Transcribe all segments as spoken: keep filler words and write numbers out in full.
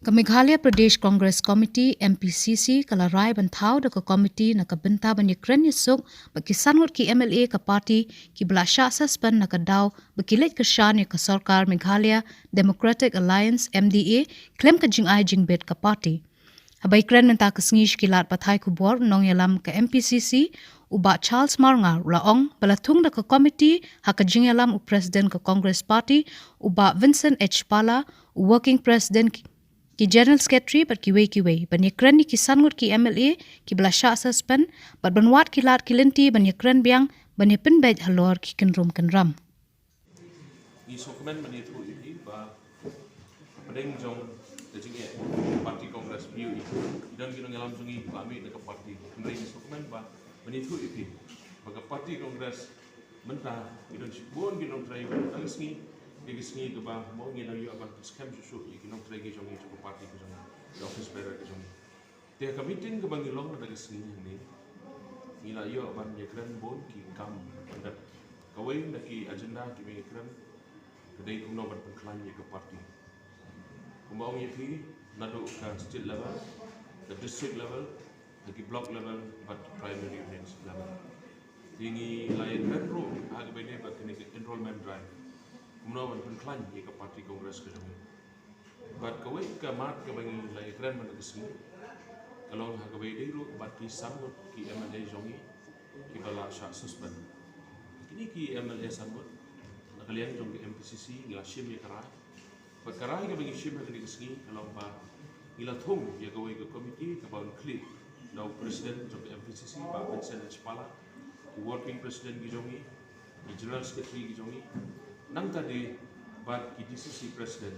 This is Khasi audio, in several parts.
Ka Meghalaya Pradesh Congress Committee, M P C C, ka la rai ban thaw da ka komiti na ka bynta ban ïakren ïasuk bad ki san ngut ki M L A ka party kiba la shah suspend na ka daw ba ki leit kyrshan ïa ka sorkar Meghalaya Democratic Alliance, M D A, khlem ka jingai jingbit ka party. Haba ïakren mynta ka sngi sha ki lad pathai khubor, u nongïalam ka M P C C, u Bah Charles Marngar, u la ong ba la thung da ka komiti ha ka jingïalam u President ka Congress Party, u Bah Vincent H Pala, u Working President, ki General Secretary bad kiwei kiwei ban ïakren ïa ki san ngut ki M L A kiba la shah suspend, bad ban wad ki lad ki lynti ban ïakren biang, ban ïapynbeit halor ki kynrum kynram. Ngi sngewkmen ban ïathuh ïa phi ba hapdeng jong ka jingeh party Congress, phi ïohi, ki don ki nongïalam jong ngi ba mih na ka party. Hynrei ngi sngewkmen ba ban ïathuh ïa phi ba ka party Congress mynta ki don shibun ki nongtrei ba tang sngi, ïa ka sngi kaba mo ngi dang ïoh ban skhem shuh shuh ïa ki nongtrei ki jong ngi jong ka party ka jong ngi, ki office bearer ki jong ngi. Te ha ka meeting kaba ngi long mynta ka sngi hangne, ngi la ïoh ban ïakren bun ki kam ban dep. Kawei na ki agenda kiba ngi ïakren ka dei kumno ban pynkhlaiñ ïa ka party. Kumba ong ïa phi, naduh ka state level, ka district level, ha ki block level bad primary unit level. Te ngi la ïakren ruh ha kaba ïadei bad kane ka enrollment drive, kumno ban pynkhlaiñ ïa ka party Congress ka jong ngi. Bad kawei ka mat kaba ngi la ïakren mynta ka sngi ka long ha kaba ïadei ruh bad ki san ngut ki M L A jong ngi kiba la shah suspend. Kine ki M L A san ngut, na ka liang jong ka M P C C ngi la shim ïa ka rai. Bad ka rai kaba ngi shim ha kane ka sngi ka long ba ngi la thung ïa kawei ka komiti kaba un khlieh da u President jong ka M P C C, Bah Vincent H Pala, ki Working President ki jong ngi, ki General Secretary ki jong ngi, nangta de bad ki D C C President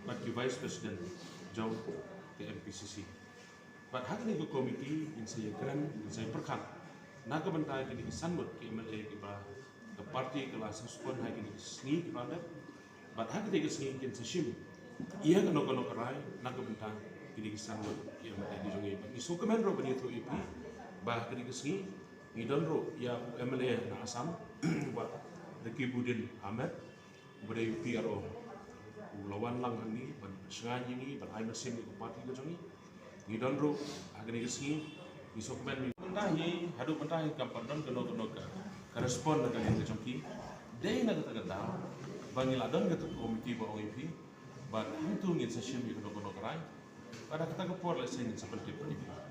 bad ki Vice President jong ka M P C C. Bad ha kane ka komiti ngin sa ïakren, ngin sa ïapyrkhat na ka bynta kine ki san ngut ki M L A kiba ka party ka la suspend ha kine ki sngi kiba la dep. Bad ha kane ka sngi ngin sa shim ïa kano kano ka rai na ka bynta kine ki san ngut ki M L A ki jong ngi. Bad ngi sngewkmen ruh ban ïathuh ïa phi ba ha kane ka sngi ngi don ruh ïa u M L A na Assam, Bah Rakibuddin Ahmed, uba dei u P R O, u la wan lang hangne ban shngaiñ ïa ngi, ban ai mynsiem ïa ka party ka jong ngi. Ngi don ruh ha kane ka sngi, ngi sngewkmen. Mynta hi, haduh mynta hi kam pat don kano kano ka, ka respond na ka liang ka jong ki. Dei na kata ka daw ba ngi la don kata ka komiti ba ong ïa phi, bad hangto ngin sa shim ïa kano kano ka rai. Bad ha kata ka por lehse ngin sa pyntip ïa phi.